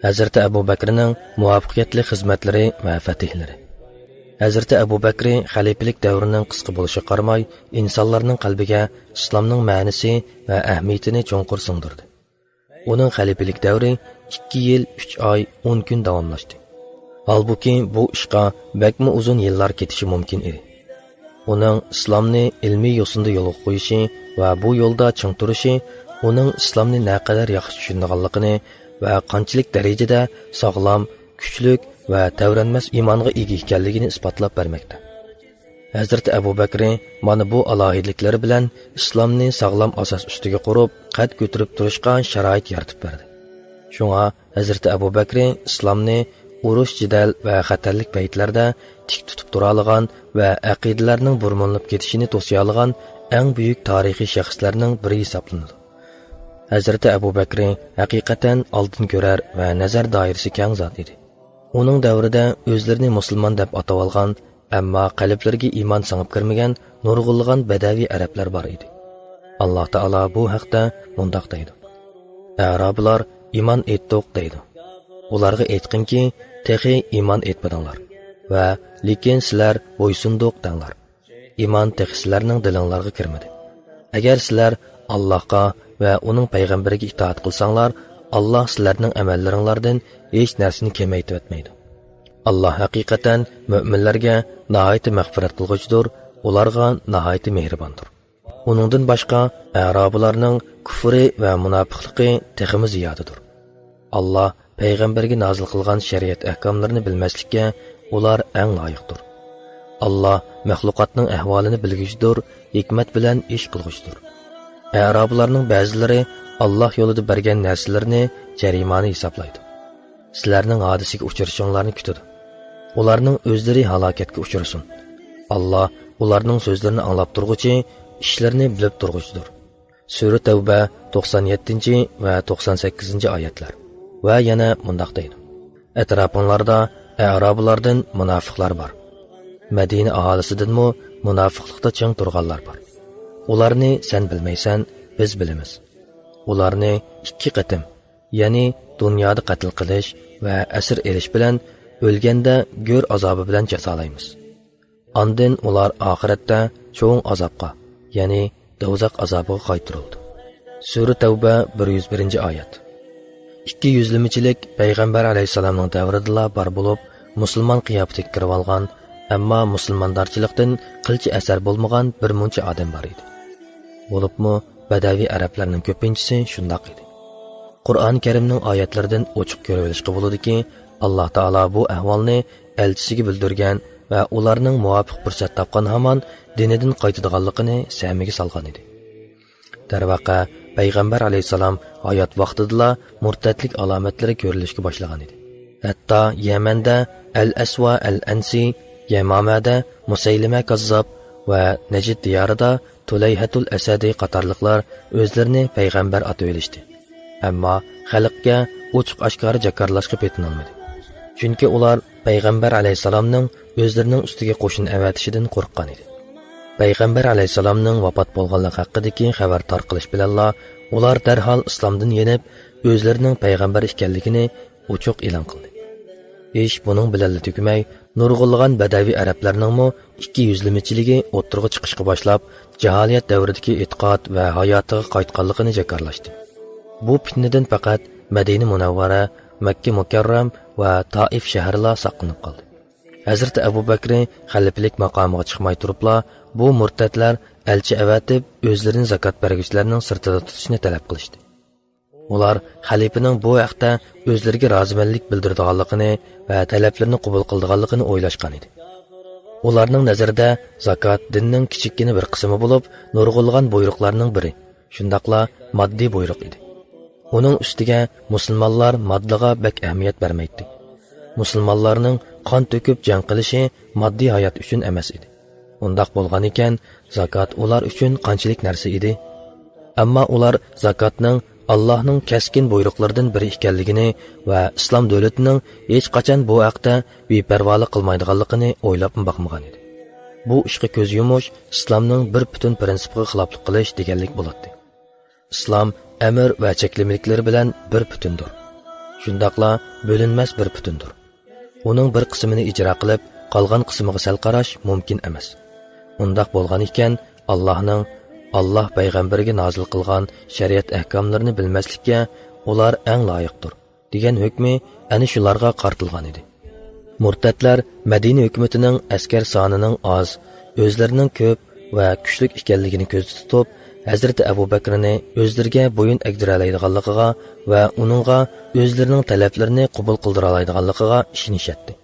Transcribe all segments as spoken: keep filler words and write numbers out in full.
ھەزرىتى ئەبۇ بەكرىنىڭ مۇۋەپپەقىيەتلىك خىزمەتلىرى ۋە فەتھلىرى. ھەزرىتى ئەبۇ بەكرى خەلىپىلىك دەۋرىنىڭ قىسقا بولۇشىغا قارىماي، ئىنسانلارنىڭ قەلبىگە ئىسلامنىڭ مەنىسى ۋە ئەھمىيىتىنى چوڭقۇر سىڭدۈردى. ئۇنىڭ خەلىپىلىك دەۋرى ئىككى يىل، ئۈچ ئاي، ئون كۈن داۋاملاشتى. ھالبۇكى، بۇ ئىشقا بەكمۇ ئۇزۇن يىللار كېتىشى مۇمكىن ئىدى. ئۇنىڭ ئىسلامنى ئىلمىي يوسۇندا يولغا قويۇشى ۋە بۇ يولدا چىڭ تۇرۇشى ئۇنىڭ ئىسلامنى نەقەدەر ياخشى چۈشىنىدىغانلىقىنى ۋە قانچىلىك دەرىجىدە ساغلام، كۈچلۈك ۋە تەۋرەنمەس ئىمانغا ئىگە ئىكەنلىكىنى ئىسپاتلاپ بەرمەكتە. ھەزرىتى ئەبۇ بەكرى مانا بۇ ئالاھىدىلىكلىرى بىلەن ئىسلامنى ساغلام ئاساس ئۈستىگە قۇرۇپ، قەد كۆتۈرۈپ تۇرۇشقا شارائىت يارىتىپ بەردى. شۇڭا ھەزرىتى ئەبۇ بەكرى ئىسلامنى ئۇرۇش، جېدەل ۋە خەتەرلىك پەيتلەردە تىك تۇتۇپ تۇرالىغان ۋە ئەقىدىلەرنىڭ بۇرمىلىنىپ كېتىشىنى توسىيالىغان ئەڭ بۈيۈك تارىخىي شەخسلەرنىڭ بىرى ھېسابلىنىدۇ. ھەزرىتى ئەبۇ بەكرى ھەقىقەتەن ئالدىن كۆرەر ۋە نەزەر دائىرىسى كەڭ زات ئىدى. ئۇنىڭ دەۋرىدە ئۆزلىرىنى مۇسۇلمان دەپ ئاتاۋالغان، ئەمما قەلبلىرىگە ئىمان سىڭىپ كىرمىگەن نۇرغۇنلىغان بەدەۋىي ئەرەبلەر بار ئىدى. ئاللا تائالا بۇ ھەقتە مۇنداق دەيدۇ: «ئەرابلار ئىمان ئېيتتۇق» دەيدۇ. ئۇلارغا ئېيتقىنكى، تېخى ئىمان ئېيتمىدىڭلار ۋە لېكىن سىلەر بويسۇندۇق دەڭلار. ئىمان تېخى سىلەرنىڭ دىلىڭلارغا كىرمىدى. ئەگەر سىلەر ئاللاھقا ۋە ئۇنىڭ پەيغەمبىرىگە ئىتائەت قىلساڭلار، ئاللاھ سىلەرنىڭ ئەمەللىرىڭلاردىن ھېچ نەرسىنى كېمەيتىۋەتمەيدۇ. ئاللاھ ھەقىقەتەن مۆمىنلەرگە ناھايىتى مەغپىرەت قىلغۇچىدۇر، ئۇلارغا ناھايىتى مېھرىباندۇر. ئۇنىڭدىن باشقا ئەرابلارنىڭ كۇفرى ۋە مۇناپىقلىقى تېخىمۇ زىيادىدۇر. ئاللاھ پەيغەمبەرگە نازىل قىلغان شەرىئەت ئەھكاملىرىنى بىلمەسلىككە ئۇلار ئەڭ لايىقتۇر. ئاللاھ مەخلۇقاتنىڭ ئەھۋالىنى بىلگۈچىدۇر، ھېكمەت بىلەن ئىش قىلغۇچىدۇر. ئەرابلارنىڭ بەزىلىرى ئاللاھ يولىدا بەرگەن نەرسىلىرىنى جەرىمانە ھېسابلايدۇ. سىلەرنىڭ ھادىسىگە ئۇچرىشىڭلارنى كۈتىدۇ. ئۇلارنىڭ ئۆزلىرى ھالاكەتكە ئۇچرىسۇن. ئاللاھ ئۇلارنىڭ سۆزلىرىنى ئاڭلاپ تۇرغۇچى، ئىشلىرىنى بىلىپ تۇرغۇچىدۇر. سۈرە تەۋبە، توقسان يەتتىنچى ۋە توقسان سەككىزىنچى ئايەتلەر. ۋە يەنە مۇنداق دەيدۇ: «ئەتراپىڭلاردا ئەرابلاردىن مۇناپىقلار بار. مەدىنە ئاھالىسىدىنمۇ مۇناپىقلىقتا چىڭ تۇرغانلار بار. ئۇلارنى سەن بىلمەيسەن، بىز بىلىمىز. ئۇلارنى ئىككى قېتىم، يەنى دۇنيادا قەتل قىلىش ۋە ئەسىر ئېلىش بىلەن، ئۆلگەندە گۆر ئازابى بىلەن جازالايمىز. ئاندىن ئۇلار ئاخىرەتتە چوڭ ئازابقا، يەنى دوزاخ ئازابىغا قايتۇرۇلىدۇ.» سۈرە تەۋبە، بىر يۈز بىرىنچى ئايەت. ئىككى يۈزلىمىچىلىك پەيغەمبەر ئەلەيھىسسالامنىڭ دەۋرىدىلا بار بولۇپ، مۇسۇلمان قىياپىتىگە كىرىۋالغان، ئەمما مۇسۇلماندارچىلىقتىن قىلچە ئەسەر بولمىغان بىر مۇنچە ئادەم بار ئىدى. بولۇپمۇ بەدەۋىي ئەرەبلەرنىڭ كۆپىنچىسى شۇنداق ئىدى. قۇرئان كەرىمنىڭ ئايەتلىرىدىن ئوچۇق كۆرۈۋېلىشقا بولىدۇكى، ئاللا تائالا بۇ ئەھۋالنى ئەلچىسىگە بىلدۈرگەن ۋە ئۇلارنىڭ مۇۋاپىق پۇرسەت تاپقان ھامان دىنىدىن قايتىدىغانلىقىنى سەمىگە سالغان ئىدى. دەرۋەقە، پەيغەمبەر ئەلەيھىسسالام ھايات ۋاقتىدىلا مۇرتەتلىك ئالامەتلىرى كۆرۈلۈشكە باشلىغان ئىدى. ھەتتا يەمەندە ئەل ئەسۋا ئەل ئەنسى، يەمامەدە مۇسەيلىمە كاززاب ۋە نەجد دىيارىدا تۇلەيھەتۇل ئەسەدى قاتارلىقلار ئۆزلىرىنى پەيغەمبەر ئاتىۋېلىشتى. ئەمما خەلقكە ئوچۇق ئاشكارا جاكارلاشقا پېتىنالمىدى. چۈنكى ئۇلار پەيغەمبەر ئەلەيھىسسالامنىڭ ئۆزلىرىنىڭ ئۈستىگە قوشۇن ئەۋەتىشىدىن قورققان ئىدى. پەيغەمبەر ئەلەيھىسسالامنىڭ ۋاپات بولغانلىقى ھەققىدىكى خەۋەر تارقىلىش بىلەنلا ئۇلار دەرھال ئىسلامدىن يېنىپ، ئۆزلىرىنىڭ پەيغەمبەر ئىكەنلىكىنى ئوچۇق ئېلان قىلدى. ئىش بۇنىڭ بىلەنلا تۈگىمەي، نۇرغۇنلىغان بەدەۋىي ئەرەبلەرنىڭمۇ ئىككى يۈزلىمىچىلىكى ئوتتۇرىغا چىقىشقا باشلاپ، جاھالىيەت دەۋرىدىكى ئېتىقاد ۋە ھاياتىغا قايتقانلىقىنى جاكارلاشتى. بۇ پىتنىدىن پەقەت مەدىنە مۇنەۋۋەرە، مەككە مۇكەررەم ۋە تائىف شەھىرىلا ساقلىنىپ قالدى. ھەزرىتى ئەبۇ بەكرى خەلىپىلىك ماقامىغا چىقماي تۇرۇپلا، بۇ مۇرتەتلەر ئەلچى ئەۋەتىپ، ئۆزلىرىنى زاكات بەرگۈچىلەرنىڭ سىرتىدا تۇتۇشنى تەلەپ قىلىشتى. ئۇلار خەلىپىنىڭ بۇ ھەقتە ئۆزلىرىگە رازىمەنلىك بىلدۈرىدىغانلىقىنى ۋە تەلەپلىرىنى قوبۇل قىلىدىغانلىقىنى ئويلاشقان ئىدى. ئۇلارنىڭ نەزىرىدە زاكات دىننىڭ كىچىككىنە بىر قىسمى بولۇپ، نۇرغۇنلىغان بۇيرۇقلارنىڭ بىرى، شۇنداقلا ماددىي بۇيرۇق ئىدى. ئۇنىڭ ئۈستىگە مۇسۇلمانلار ماددىغا بەك ئەھمىيەت بەرمەيتتى. مۇسۇلمانلارنىڭ قان تۆكۈپ جەڭ قىلىشى ماددىي ھايات ئۈچۈن ئەمەس ئىدى. ئۇنداق بولغان ئىكەن، زاكات ئۇلار ئۈچۈن قانچىلىك نەرسە ئىدى؟ ئەمما ئۇلار زاكاتنىڭ ئاللاھنىڭ كەسكىن بۇيرۇقلىرىدىن بىرى ئىكەنلىكىنى ۋە ئىسلام دۆلىتىنىڭ ھېچقاچان بۇ ھەقتە بىپەرۋالىق قىلمايدىغانلىقىنى ئويلاپمۇ باقمىغان ئىدى. بۇ ئىشقا كۆز يۇمۇش ئىسلامنىڭ بىر پۈتۈن پىرىنسىپىغا خىلاپلىق قىلىش دېگەنلىك بولاتتى. ئىسلام ئەمىر ۋە چەكلىمىلىكلىرى بىلەن بىر پۈتۈندۇر. شۇنداقلا بۆلۈنمەس بىر پۈتۈندۇر. ئۇنىڭ بىر قىسمىنى ئىجرا قىلىپ، قالغان قىسمىغا سەل قاراش مۇمكىن ئەمەس. ئۇنداق بولغان ئىكەن، ئاللاھنىڭ، ئاللاھ پەيغەمبىرىگە نازىل قىلغان شەرىئەت ئەھكاملىرىنى بىلمەسلىككە ئۇلار ئەڭ لايىقتۇر، دېگەن ھۆكمى ئەنە شۇلارغا قارىتىلغان ئىدى. مۇرتەتلەر مەدىنە ھۆكۈمىتىنىڭ ئەسكەر سانىنىڭ ئاز، ئۆزلىرىنىڭ كۆپ ۋە كۈچلۈك ئىكەنلىكىنى كۆزدە تۇتۇپ، ھەزرىتى ئەبۇ بەكرىنى ئۆزلىرىگە بويۇن ئەگدۈرەلەيدىغانلىقىغا ۋە ئۇنىڭغا ئۆزلىرىنىڭ تەلەپلىرىنى قوبۇل قىلدۇرالايدىغانلىقىغا ئىشىنىشەتتى.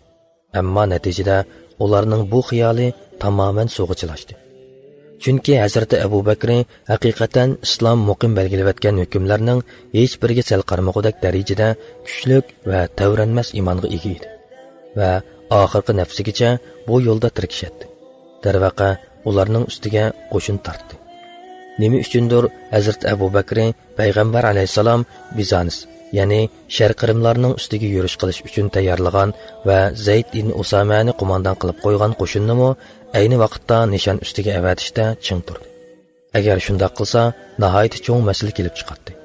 ئەمما نەتىجىدە ئۇلارنىڭ بۇ خىيالى تامامەن سۇغا چىلاشتى. چۈنكى ھەزرىتى ئەبۇ بەكرى ھەقىقەتەن ئىسلام مۇقىم بەلگىلىۋەتكەن ھۆكۈملەرنىڭ ھېچ بىرىگە سەل قارىمىغۇدەك دەرىجىدە كۈچلۈك ۋە تەۋرەنمەس ئىمانغا ئىگە ئىدى ۋە ئاخىرقى نەپسىگىچە بۇ يولدا تىركىشەتتى. دەرۋەقە، ئۇلارنىڭ ئۈستىگە قوشۇن تارتتى. نېمە ئۈچۈندۇر ھەزرىتى ئەبۇ بەكرى پەيغەمبەر ئەلەيھىسسالام بىزانس، يەنى شەرقىي رىملارنىڭ ئۈستىگە يۈرۈش قىلىش ئۈچۈن تەييارلىغان ۋە زەيد ئىبن ئۇسامەنى قوماندان قىلىپ قويغان قوشۇننىمۇ ئەينى ۋاقىتتا نىشان ئۈستىگە ئەۋەتىشتە چىڭ تۇردى. ئەگەر شۇنداق قىلسا، ناھايىتى چوڭ مەسىلە كېلىپ چىقاتتى.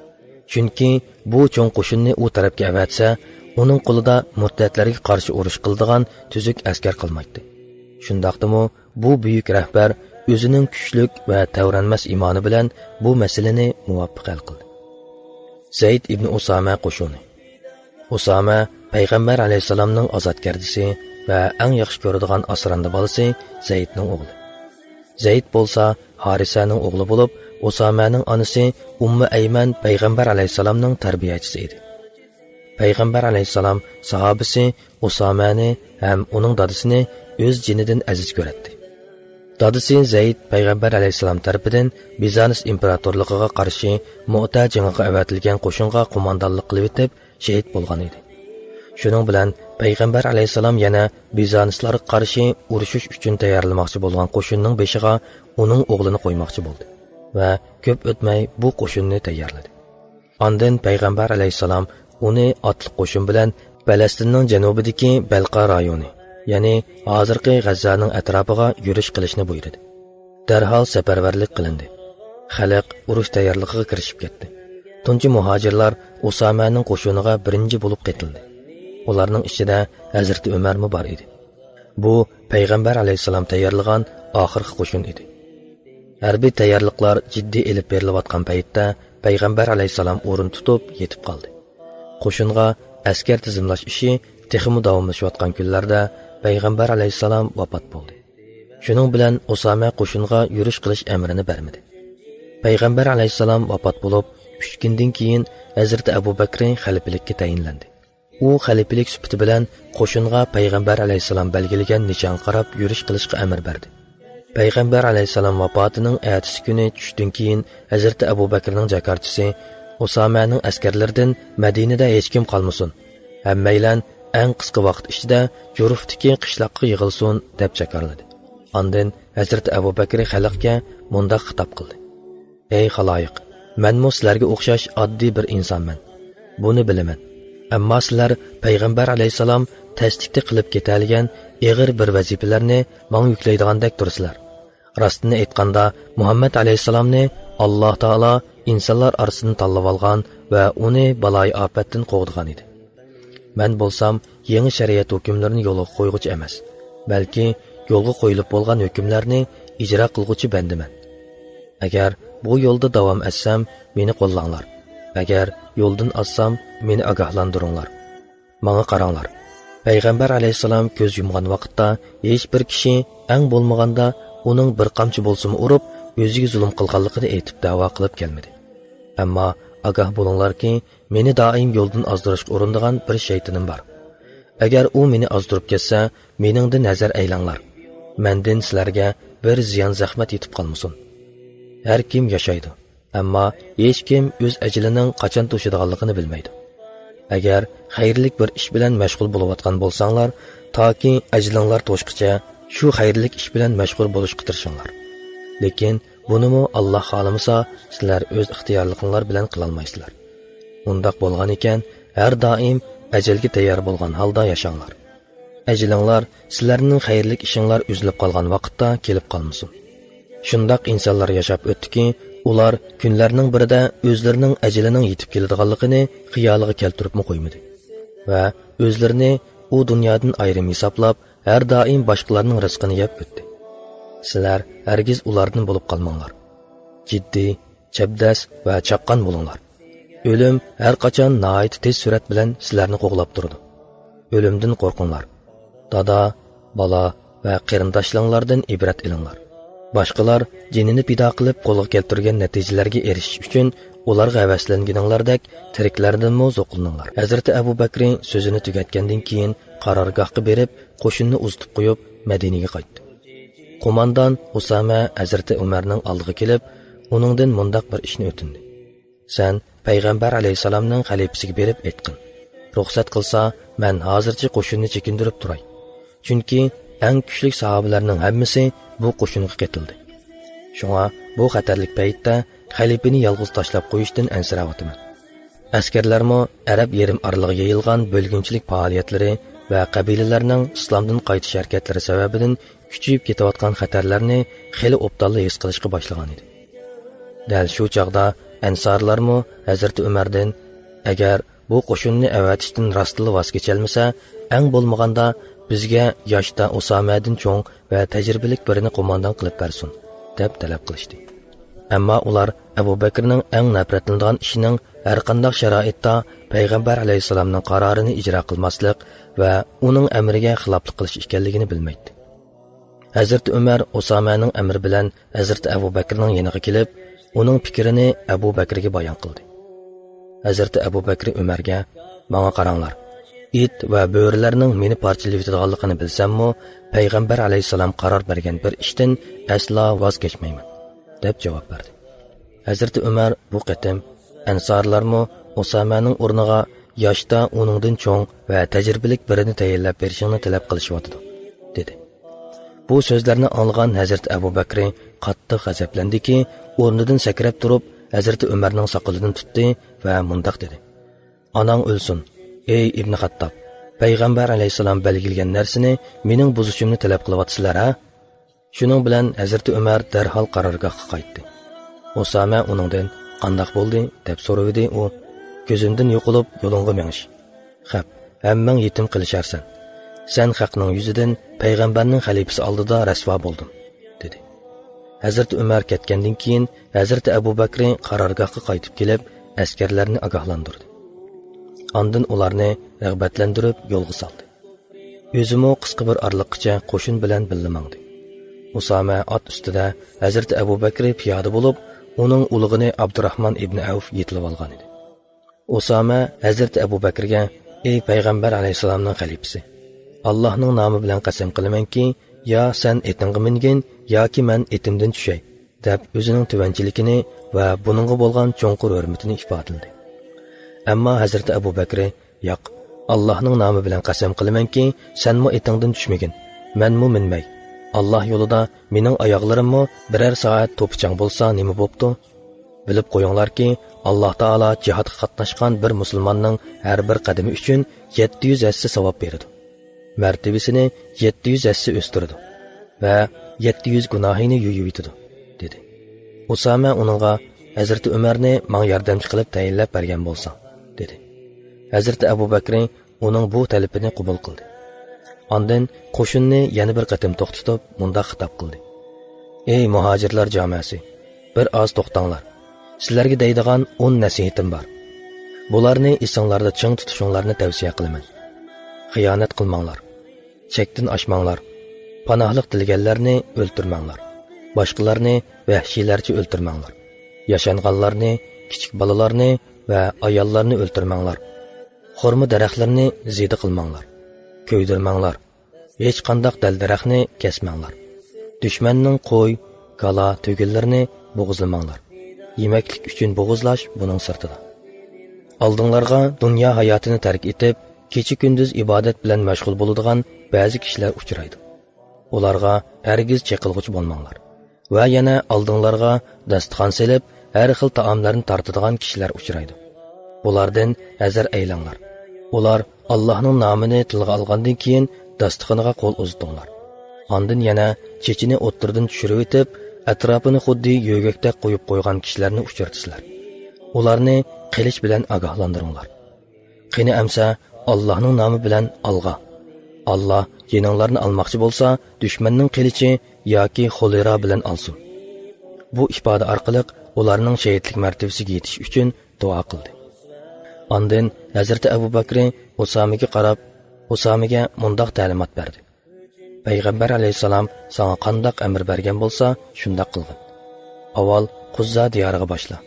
چۈنكى بۇ چوڭ قوشۇننى ئۇ تەرەپكە ئەۋەتسە، ئۇنىڭ قولىدا مۇرتەتلەرگە قارشى ئۇرۇش قىلىدىغان تۈزۈك ئەسكەر قالمايتتى. شۇنداقتىمۇ، بۇ بۈيۈك رەھبەر ئۆزىنىڭ كۈچلۈك ۋە تەۋرەنمەس ئىمانى بىلەن بۇ مەسىلىنى مۇۋاپىق ھەل قىلدى. زەيد ئىبن ئۇسامە قوشۇنى. ئۇسامە پەيغەمبەر ئەلەيھىسسالامنىڭ ئازادگەردىسى ۋە ئەڭ ياخشى كۆرىدىغان ئاسراندا بالىسى زەيدنىڭ ئوغلى. زەيد بولسا ھارىسەنىڭ ئوغلى بولۇپ، ئۇسامەنىڭ ئانىسى ئۇممۇ ئەيمەن پەيغەمبەر ئەلەيھىسسالامنىڭ تەربىيەچىسى ئىدى. پەيغەمبەر ئەلەيھىسسالام ساھابىسى ئۇسامەنى ھەم ئۇنىڭ دادىسىنى ئۆز جېنىدىن ئەزىز كۆرەتتى. دادىسى زەيد پەيغەمبەر ئەلەيھىسسالام تەرىپىدىن بىزانس ئىمپېراتورلۇقىغا قارشى مۇئتە جېڭىغا ئەۋەتىلگەن قوشۇنغا قوماندانلىق قىلىۋېتىپ، شېھىت بولغان ئىدى. شۇنىڭ بىلەن پەيغەمبەر ئەلەيھىسسالام يەنە بىزانسلارغا قارشى ئۇرۇشۇش ئۈچۈن تەييارلىماقچى بولغان قوشۇننىڭ بېشىغا ئۇنىڭ ئوغلىنى قويماقچى بولدى ۋە كۆپ ئۆتمەي بۇ قوشۇننى تەييارلىدى. ئاندىن پەيغەمبەر ئەلەيھىسسالام ئۇنى ئاتلىق قوشۇن بىلەن پەلەستىننىڭ جەنۇبىدىكى بەلقا رايونى، يەنى ھازىرقى غەززانىڭ ئەتراپىغا يۈرۈش قىلىشنى بۇيرۇدى. دەرھال سەپەرۋەرلىك قىلىندى. خەلق ئۇرۇش تەييارلىقىغا كىرىشىپ كەتتى. تۇنجى مۇھاجىرلار ئۇسامەنىڭ قوشۇنىغا بىرىنچى بولۇپ قېتىلدى. ئۇلارنىڭ ئىچىدە ھەزرىتى ئۆمەرمۇ بار ئىدى. بۇ پەيغەمبەر ئەلەيھىسسالام تەييارلىغان ئاخىرقى قوشۇن ئىدى. ھەربىي تەييارلىقلار جىددىي ئېلىپ بېرىلىۋاتقان پەيتتە پەيغەمبەر ئەلەيھىسسالام ئورۇن تۇتۇپ يېتىپ قالدى. قوشۇنغا ئەسكەر تىزىملاش ئىشى تېخىمۇ داۋاملىشىۋاتقان كۈنلەردە پەيغەمبەر ئەلەيھىسسالام ۋاپات بولدى. شۇنىڭ بىلەن ئۇسامە قوشۇنغا يۈرۈش قىلىش ئەمرىنى بەرمىدى. پەيغەمبەر ئەلەيھىسسالام ۋاپات بولۇپ، ئۈچ كۈندىن كېيىن ھەزرىتى ئەبۇ بەكرى خەلىپىلىككە تەيىنلەندى. ئۇ خەلىپىلىك سۈپىتى بىلەن قوشۇنغا پەيغەمبەر ئەلەيھىسسالام بەلگىلىگەن نىشانغا قاراپ يۈرۈش قىلىشقا ئەمىر بەردى. پەيغەمبەر ئەلەيھىسسالام ۋاپاتىنىڭ ئەتىسى كۈنى چۈشتىن كېيىن ھەزرىتى ئەبۇ بەكرىنىڭ جاكارچىسى ئۇسامەنىڭ ئەسكەرلىرىدىن مەدىنىدە ھېچكىم قالمىسۇن، ھەممەيلەن ئەڭ قىسقا ۋاقىت ئىچىدە جۇرۇفتىكى قىشلاققا يىغىلسۇن، دەپ جاكارلىدى. ئاندىن ھەزرىتى ئەبۇ بەكرى خەلقكە مۇنداق خىتاب قىلدى. ئەي خالايىق، مەنمۇ سىلەرگە ئوخشاش ئاددىي بىر ئىنسانمەن. بۇنى بىلىمەن. ئەمما سىلەر پەيغەمبەر ئەلەيھىسسالام تەستىقتە قىلىپ كېتەلىگەن ئېغىر بىر ۋەزىپىلەرنى ماڭا يۈكلەيدىغاندەك تۇرىسىلەر. راستىنى ئېيتقاندا، مۇھەممەد ئەلەيھىسسالامنى ئاللاھ تائالا ئىنسانلار ئارىسىدىن تاللىۋالغان ۋە ئۇنى بالايىئاپەتتىن قوغدىغان ئىدى. مەن بولسام يېڭى شەرىئەت ھۆكۈملىرىنى يولغا قويغۇچى ئەمەس، بەلكى يولغا قويۇلۇپ بولغان ھۆكۈملەرنى ئىجرا قىلغۇچى بەندىمەن. ئەگەر بۇ يولدا داۋام ئەتسەم، مېنى قوللاڭلار. ئەگەر يولدىن ئازسام، مېنى ئاگاھلاندۇرۇڭلار. ماڭا قاراڭلار. پەيغەمبەر ئەلەيھىسسالام كۆز يۇمغان ۋاقىتتا ھېچ بىر كىشى ئەڭ بولمىغاندا ئۇنىڭ بىر قامچا بولسىمۇ ئۇرۇپ، ئۆزىگە زۇلۇم قىلغانلىقىنى ئېيتىپ دەۋا قىلىپ كەلمىدى. ئەمما ئاگاھ بولۇڭلاركى، مېنى دائىم يولدىن ئازدۇرۇشقا ئۇرۇنىدىغان بىر شەيتىنىم بار. ئەگەر ئۇ مېنى ئازدۇرۇپ كەتسە، مېنىڭدىن ھەزەر ئەيلەڭلار. مەندىن سىلەرگە بىر زىيان-زەخمەت يېتىپ قالمىسۇن. ھەر كىم ياشايدۇ، ئەمما ھېچكىم ئۆز ئەجىلىنىڭ قاچان توشىدىغانلىقىنى بىلمەيدۇ. ئەگەر خەيرلىك بىر ئىش بىلەن مەشغۇل بولۇۋاتقان بولساڭلار، تاكى ئەجىلىڭلار توشقىچە شۇ خەيرلىك ئىش بىلەن مەشغۇل بولۇشقا تىرىشىڭلار. لېكىن بۇنىمۇ ئاللاھ خالىمىسا، سىلەر ئۆز ئىختىيارلىقىڭلار بىلەن قىلالمايسىلەر. ئۇنداق بولغان ئىكەن، ھەر دائىم ئەجەلگە تەييار بولغان ھالدا ياشاڭلار. ئەجىلىڭلار سىلەرنىڭ خەيرلىك ئىشىڭلار ئۈزۈلۈپ قالغان ۋاقىتتا كېلىپ قالمىسۇن. شۇنداق ئىنسانلار ياشاپ ئۆتتىكى، ئۇلار كۈنلەرنىڭ بىرىدە ئۆزلىرىنىڭ ئەجىلىنىڭ يېتىپ كېلىدىغانلىقىنى خىيالىغا كەلتۈرۈپمۇ قويمىدى. ۋە ئۆزلىرىنى ئۇ دۇنيادىن ئايرىم ھېسابلاپ، ھەر دائىم باشقىلارنىڭ رىزقىنى يەپ ئۆتتى. سىلەر ھەرگىز ئۇلاردىن بولۇپ قالماڭلار. جىددىي، چەبدەس ۋە چاققان بولۇڭلار. ئۆلۈم ھەر قاچان ناھايىتى تېز سۈرئەت بىلەن سىلەرنى قوغلاپ تۇرىدۇ. ئۆلۈمدىن قورقۇڭلار. دادا، بالا ۋە قېرىنداشلىرىڭلاردىن ئىبرەت ئېلىڭلار. باشقىلار جېنىنى پىدا قىلىپ قولغا كەلتۈرگەن نەتىجىلەرگە ئېرىشىش ئۈچۈن ئۇلارغا ھەۋەسلەنگىنىڭلاردەك تىرىكلەردىنمۇ زوقلىنىڭلار. ھەزرىتى ئەبۇ بەكرى سۆزىنى تۈگەتكەندىن كېيىن قارارگاھقا بېرىپ، قوشۇننى ئۇزىتىپ قويۇپ، مەدىنىگە قايتتى. قوماندان ئۇسامە ھەزرىتى ئۆمەرنىڭ ئالدىغا كېلىپ، ئۇنىڭدىن مۇنداق بىر ئىشنى ئۆتۈندى: سەن پەيغەمبەر ئەلەيھىسسالامنىڭ خەلىپىسىگە بېرىپ ئېيتقىن، رۇخسەت قىلسا، مەن ھازىرچە قوشۇننى چېكىندۈرۈپ تۇراي. چۈنكى ئەڭ كۈچلۈك ساھابىلەرنىڭ ھەممىسى بۇ قوشۇنغا قېتىلدى. شۇڭا بۇ خەتەرلىك پەيتتە خەلىپىنى يالغۇز تاشلاپ قويۇشتىن ئەنسىرەۋاتىمەن. ئەسكەرلەرمۇ ئەرەب يېرىم ئارىلىغا يېيىلغان بۆلگۈنچىلىك پائالىيەتلىرى ۋە قەبىلىلەرنىڭ ئىسلامدىن قايتىش ھەرىكەتلىرى سەۋەبىدىن كۈچىيىپ كېتىۋاتقان خەتەرلەرنى خېلى ئوبدانلا ھېس قىلىشقا باشلىغان ئىدى. دەل شۇ چاغدا ئەنسارلارمۇ ھەزرىتى ئۆمەردىن، ئەگەر بۇ قوشۇننى ئەۋەتىشتىن راستلا ۋاز كېچەلمىسە، ئەڭ بولمىغاندا بىزگە ياشتا ئۇسامەدىن چوڭ ۋە تەجرىبىلىك بىرىنى قوماندان قىلىپ بەرسۇن، دەپ تەلەپ قىلىشتى. ئەمما ئۇلار ئەبۇ بەكرىنىڭ ئەڭ نەپرەتلىنىدىغان ئىشىنىڭ ھەرقانداق شارائىتتا پەيغەمبەر ئەلەيھىسسالامنىڭ قارارىنى ئىجرا قىلماسلىق ۋە ئۇنىڭ ئەمرىگە خىلاپلىق قىلىش ئىكەنلىكىنى بىلمەيتتى. ھەزرىتى ئۆمەر ئۇسامەنىڭ ئەمرى بىلەن ھەزرىتى ئەبۇ بەكرىنىڭ يېنىغا كېلىپ، ئۇنىڭ پىكرىنى ئەبۇ بەكرىگە بايان قىلدى. ھەزرىتى ئەبۇ بەكرى ئۆمەرگە، ماڭا قاراڭلار، ئىت ۋە بۆرىلەرنىڭ مېنى پارچىلىۋېتىدىغانلىقىنى بىلسەممۇ، پەيغەمبەر ئەلەيھىسسالام قارار بەرگەن بىر ئىشتىن ئەسلا ۋاز كەچمەيمەن، دەپ جاۋاب بەردى. ھەزرىتى ئۆمەر بۇ قېتىم، ئەنسارلارمۇ ئۇسامەنىڭ ئورنىغا ياشتا ئۇنىڭدىن چوڭ ۋە تەجرىبىلىك بىرىنى تەيىنلەپ بېرىشىڭنى تەلەپ قىلىشىۋاتىدۇ، دېدى. بۇ سۆزلەرنى ئاڭلىغان ھەزرىتى ئەبۇ بەكرى قاتتىق غەزەپلەندىكى، ئورنىدىن سەكرەپ تۇرۇپ، ھەزرىتى ئۆمەرنىڭ ساقىلىدىن تۇتتى ۋە مۇنداق دېدى: ئاناڭ ئۆلسۇن، ئەي ئىبنى خەتتاب! پەيغەمبەر ئەلەيھىسسالام بەلگىلىگەن نەرسىنى مېنىڭ بۇزۇشۇمنى تەلەپ قىلىۋاتىسىلەر ھە؟ شۇنىڭ بىلەن ھەزرىتى ئۆمەر دەرھال قارارگاھقا قايتتى. ئۇسامە ئۇنىڭدىن، قانداق بولدى؟ دەپ سورىۋىدى ئۇ. كۆزۈمدىن يوقىلىپ يولۇڭغا مېڭىش. خەپ، ھەممەڭ يېتىم قېلىشارسەن. سەن خەقنىڭ يۈزىدىن پەيغەمبەرنىڭ خەلىپىسى ئالدىدا رەسۋا بولدۇڭ، دېدى. ھەزرىتى ئۆمەر كەتكەندىن كېيىن، ھەزرىتى ئەبۇ بەكرى قارارگاھقا قايتىپ كېلىپ، ئەسكەرلەرنى ئاگاھلاندۇردى. ئاندىن ئۇلارنى رىغبەتلەندۈرۈپ يولغا سالدى. ئۆزىمۇ قىسقا بىر ئارىلىققىچە قوشۇن بىلەن بىللە ماڭدى. ئۇسامە ئات ئۈستىدە، ھەزرىتى ئەبۇ بەكرى پىيادە بولۇپ، ئۇنىڭ ئۇلۇغىنى ئابدۇراخمان ئىبنى ئەۋف يېتىلىۋالغانىدى. ئۇسامە ھەزرىتى ئەبۇ بەكرىگە، ئەي پەيغەمبەر ئەلەيھىسسالامنىڭ خەلىپىسى! ئاللاھنىڭ نامى بىلەن قەسەم قىلىمەنكى، يا سەن ئېتىڭغا مىنگىن ياكى مەن ئېتىمدىن چۈشەي، دەپ ئۆزىنىڭ تۆۋەنچىلىكىنى ۋە بۇنىڭغا بولغان چوڭقۇر ھۆرمىتىنى ئىپادىلىدى. ئەمما ھەزرىتى ئەبۇ بەكرى، ياق، ئاللاھنىڭ نامى بىلەن قەسەم قىلىمەنكى، سەنمۇ ئېتىڭدىن چۈشمىگىن، مەنمۇ مىنمەي. ئاللاھ يولىدا مېنىڭ ئاياغلىرىممۇ بىرەر سائەت توپا-چاڭ بولسا نېمە بوپتۇ؟ بىلىپ قويۇڭلاركى، ئاللاھ تائالا جىھادقا قاتناشقان بىر مۇسۇلماننىڭ ھەر بىر قەدىمى ئۈچۈن يەتتە يۈز ھەسسە ساۋاب بېرىدۇ. مەرتىۋىسىنى يەتتە يۈز ھەسسە ئۆستۈرىدۇ ۋە يەتتە يۈز گۇناھىنى يۇيۇۋېتىدۇ، دېدى. ئۇسامە ئۇنىڭغا، ھەزرىتى ئۆمەرنى ماڭا ياردەمچى قىلىپ تەيىنلەپ بەرگەن بولساڭ، دېدى. ھەزرىتى ئەبۇ بەكرى ئۇنىڭ بۇ تەلىپىنى قوبۇل قىلدى. ئاندىن قوشۇننى يەنە بىر قېتىم توختىتىپ، مۇنداق خىتاب قىلدى: ئەي مۇھاجىرلار جامەسى! بىر ئاز توختاڭلار. سىلەرگە دەيدىغان ئون نەسىھىتىم بار. بۇلارنى ئېسىڭلاردا چىڭ تۇتۇشۇڭلارنى تەۋسىيە قىلىمەن. خىيانەت قىلماڭلار. چەكتىن ئاشماڭلار. پاناھلىق تىلىگەنلەرنى ئۆلتۈرمەڭلار. باشقىلارنى ۋەھشىيلەرچە ئۆلتۈرمەڭلار. ياشانغانلارنى، كىچىك بالىلارنى ۋە ئاياللارنى ئۆلتۈرمەڭلار. خورما دەرەخلىرىنى زىيدە قىلماڭلار. كۆيدۈرمەڭلار. ھېچقانداق دەل-دەرەخنى كەسمەڭلار. دۈشمەننىڭ قوي، كالا، تۆگىلىرىنى بوغۇزلىماڭلار. يېمەكلىك ئۈچۈن بوغۇزلاش بۇنىڭ سىرتىدا. ئالدىڭلارغا دۇنيا ھاياتىنى تەرك ئېتىپ، كېچە-كۈندۈز ئىبادەت بىلەن مەشغۇل بولىدىغان بەزى كىشىلەر ئۇچرايدۇ. ئۇلارغا ھەرگىز چېقىلغۇچى بولماڭلار. ۋە يەنە ئالدىڭلارغا داستىخان سېلىپ، ھەر خىل تائاملارنى تارتىدىغان كىشىلەر ئۇچرايدۇ. بۇلاردىن ھەزەر ئەيلەڭلار. ئۇلار ئاللاھنىڭ نامىنى تىلغا ئالغاندىن كېيىن داستىخىنىغا قول ئۇزىتىڭلار. ئاندىن يەنە چېچىنى ئوتتۇرىدىن چۈشۈرۈۋېتىپ، ئەتراپىنى خۇددى يۆگەكتەك قويۇپ قويغان كىشىلەرنى ئۇچرىتىسىلەر. ئۇلارنى قىلىچ بىلەن ئاگاھلاندۇرۇڭلار. قېنى ئەمسە «ئاللاھنىڭ نامى بىلەن ئالغا. ئاللاھ جېنىڭلارنى ئالماقچى بولسا، دۈشمەننىڭ قىلىچى ياكى خولېرا بىلەن ئالسۇن.» بۇ ئىپادە ئارقىلىق ئۇلارنىڭ شېھىتلىك مەرتىۋىسىگە يېتىش ئۈچۈن دۇئا قىلدى. ئاندىن ھەزرىتى ئەبۇ بەكرى ئۇسامىگە قاراپ، ئۇسامىگە مۇنداق تەلىمات بەردى: «پەيغەمبەر ئەلەيھىسسالام ساڭا قانداق ئەمىر بەرگەن بولسا، شۇنداق قىلغىن. ئاۋۋال قۇززا دىيارىغا باشلا،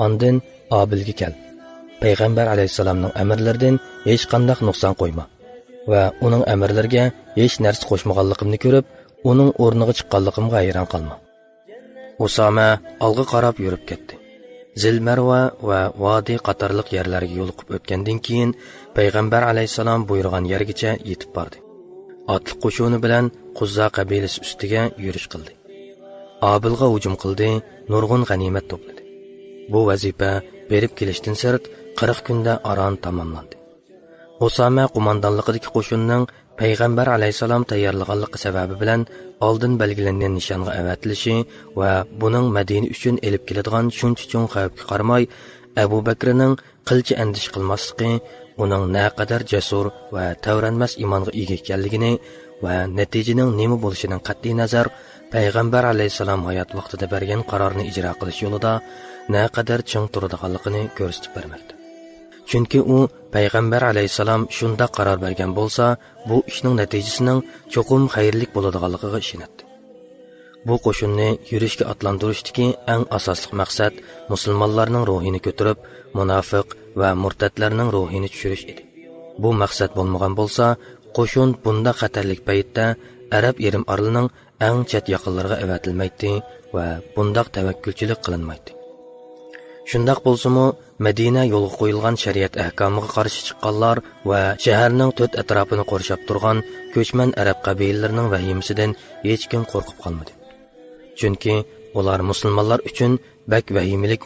ئاندىن ئابىلگە كەل. پەيغەمبەر ئەلەيھىسسالامنىڭ ئەمىرلىرىدىن ھېچقانداق نۇقسان قويما ۋە ئۇنىڭ ئەمىرلىرىگە ھېچ نەرسە قوشمىغانلىقىمنى كۆرۈپ، ئۇنىڭ ئورنىغا چىققانلىقىمغا ھەيران قالما.» ئۇسامە ئالغا قاراپ يۈرۈپ كەتتى. زىلمەرۋا ۋە ۋادى قاتارلىق يەرلەرگە يولۇقۇپ ئۆتكەندىن كېيىن، پەيغەمبەر ئەلەيھىسسالام بۇيرۇغان يەرگىچە يېتىپ باردى. ئاتلىق قوشۇنى بىلەن قۇززا قەبىلىسى ئۈستىگە يۈرۈش قىلدى. ئابىلغا ھۇجۇم قىلدى، نۇرغۇن غەنىيمەت توپلىدى. بۇ ۋەزىپە بېرىپ كېلىشتىن سىرت قىرىق كۈندە ئاران تاماملاندى. ئۇسامە قوماندانلىقىدىكى قوشۇننىڭ پەيغەمبەر ئەلەيھىسسالام تەييارلىغانلىقى سەۋەبى بىلەن ئالدىن بەلگىلەنگەن نىشانغا ئەۋەتىلىشى ۋە بۇنىڭ مەدىنە ئۈچۈن ئېلىپ كېلىدىغان شۇنچە چوڭ خەۋپكە قارىماي، ئەبۇ بەكرىنىڭ قىلچە ئەندىشە قىلماسلىقى، ئۇنىڭ نەقەدەر جەسۇر ۋە تەۋرەنمەس ئىمانغا ئىگە ئىكەنلىكىنى ۋە نەتىجىنىڭ نېمە بولۇشىدىن قەتئىينەزەر، پەيغەمبەر ئەلەيھىسسالام ھايات ۋاقتىدا بەرگەن قارارنى ئىجرا قىلىش يولىدا نەقەدەر چىڭ تۇرىدىغانلىقىنى كۆرسىتىپ بەرمەكتە. چۈنكى ئۇ پەيغەمبەر ئەلەيھىسسالام شۇنداق قارار بەرگەن بولسا، بۇ ئىشنىڭ نەتىجىسىنىڭ چوقۇم خەيرلىك بولىدىغانلىقىغا ئىشىنەتتى. بۇ قوشۇننى يۈرۈشكە ئاتلاندۇرۇشتىكى ئەڭ ئاساسلىق مەقسەت مۇسۇلمانلارنىڭ روھىنى كۆتۈرۈپ، مۇناپىق ۋە مۇرتەتلەرنىڭ روھىنى چۈشۈرۈش ئىدى. بۇ مەقسەت بولمىغان بولسا، قوشۇن بۇنداق خەتەرلىك پەيتتە ئەرەب يېرىم ئارىلىنىڭ ئەڭ چەت ياقىلىرىغا ئەۋەتىلمەيتتى ۋە بۇنداق تەۋەككۈلچىلىك قىلىنمايتتى. شۇنداق بولسىمۇ، مەدىنە يولغا قويۇلغان شەرىئەت ئەھكامىغا قارشى چىققانلار ۋە شەھەرنىڭ تۆت ئەتراپىنى قورشاپ تۇرغان كۆچمەن ئەرەب قەبىلىلىرىنىڭ ۋەھىمىسىدىن ھېچكىم قورقۇپ قالمىدى. چۈنكى ئۇلار مۇسۇلمانلار ئۈچۈن بەك ۋەھىمىلىك